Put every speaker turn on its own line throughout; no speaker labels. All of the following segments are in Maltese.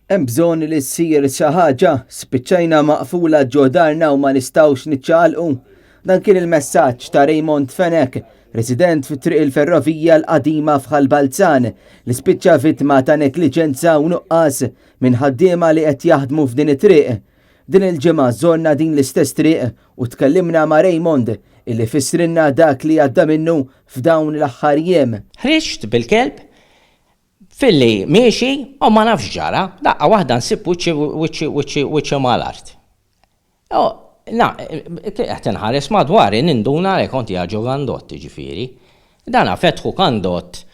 Hemm bżonn li ssir xi ħaġa, spiċċajna maqfula ġo darna u ma nistgħux niċċaqalqu. Dan kien il-messaġġ ta' Raymond Fenech, resident fi Triq il-Ferrovija l-Qadima f'Ħal Balzan, li spiċċa vittma ta' negliġenza u nuqqas minn ħaddiema li qed jaħdmu f'din it-triq. Din il-ġimgħa żorna din l-istess triq u tkellimna ma' Raymond illi fissrilna dak li għadda minnu f'dawn l-aħħar jiem.
Ħriġt bil-kelb Filli miexi u ma nafx x'ġara, daqqa waħda nsib wiċċi wiċċi wiċċi wiċċi mal-art. U na, qed inħares madwari ninduna li kont qiegħed ġo gandott jiġifieri. Dana fetħu kandott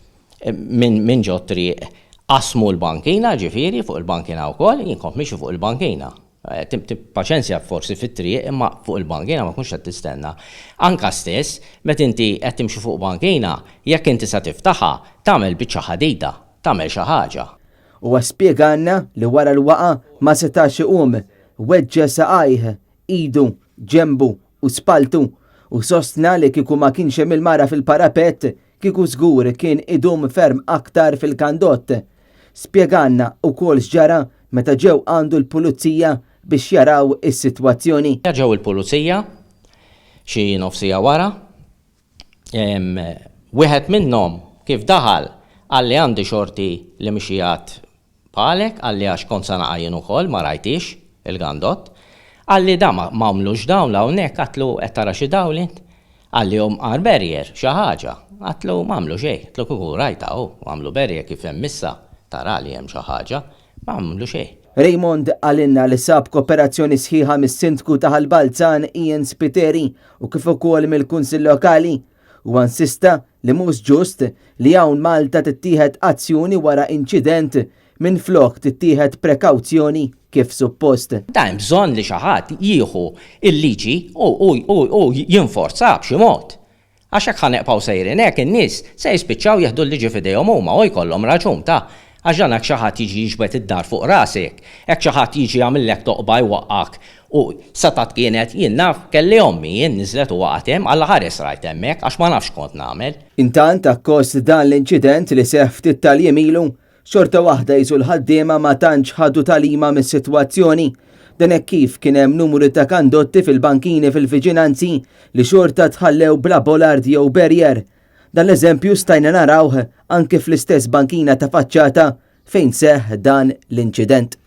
minn minn ġo triq qasmu l-bankina ġifieri fuq il-bankina wkoll, jien kont miexi fuq il-bankina. Paċenzja forsi fit-triq imma fuq il-bankina ma tkunx qed tistenna. Anka stess, meta inti qed timxi fuq bankina, jekk inti sa tiftaħha, tagħmel biċċa ħadida, tagħmel xi ħaġa.
Huwa spjegalna li wara l-waqgħa ma setax iqum, weġġa' saqajh, idu, ġenbu u spalltu u sostna li kieku ma kienx hemm il-mara fil-parapett kieku żgur kien idum ferm aktar fil-kandott. Spjegalna wkoll x'ġara meta ġew għandu l-pulizija biex jaraw is-sitwazzjoni.
Ġew il-pulizija xi nofs siegħa wara. Wieħed minnhom kif daħal qalli għandi xorti li mhix qiegħed Bħalek, qalli għax kont sa naqa' jien ukoll, ma rajthiex, il-gandott. Qalli da ma għamlux dawl hawnhekk, għadtlu qed tara xi dawl int? Qalli jew mqar barrier, xi ħaġa. Għadtlu m'għamlu xejn, għadtlu kieku rajtha hu, għamlu barrier kif hemm issa, tara li hemm xi ħaġa, ma għamlu xejn.
Raymond qalilna li sab koperazzjoni sħiħa mis-Sindku ta' Ħal Balzan Ian Spiteri u kif ukoll mill-Kunsill Lokali. Huwa insista li mhux ġust li hawn Malta tittieħed azzjoni wara inċident minflok tittieħed prekawzjoni kif suppost.
Da hemm bżonn li xi ħadd jieħu l-liġi u jinforzaha b'xi mod. Għax hekk ħa neqbgħu sejrin hekk in-nies se jispiċċaw jieħdu l-liġi f'idejhom huma u jkollhom raġun ta'. Għax dan hekk xi ħadd jiġi jiġbed id-dar fuq rasek, hekk xi ħadd jiġi jagħmillek toqba jwaqqgħek u setgħet kienet, jien naf, kelli ommi jien niżlet u waqgħet hemm, Alla ħares rajt hemmhekk għax ma nafx x'kont nagħmel.
Intant akkost dan l-inċident li seħħ ftit tal-jiem ilu, xorta waħda qisu l-ħaddiema ma tantx ħadu tagħlima mis-sitwazzjoni. Dan hekk kif kien hemm numru ta' kandotti fil-bankini fil-viġinanzi li xorta tħallew bla bollard jew barrier. Dan l-eżempju stajna narawh anki fl-istess bankina ta' faċċata fejn seħħ dan l-inċident.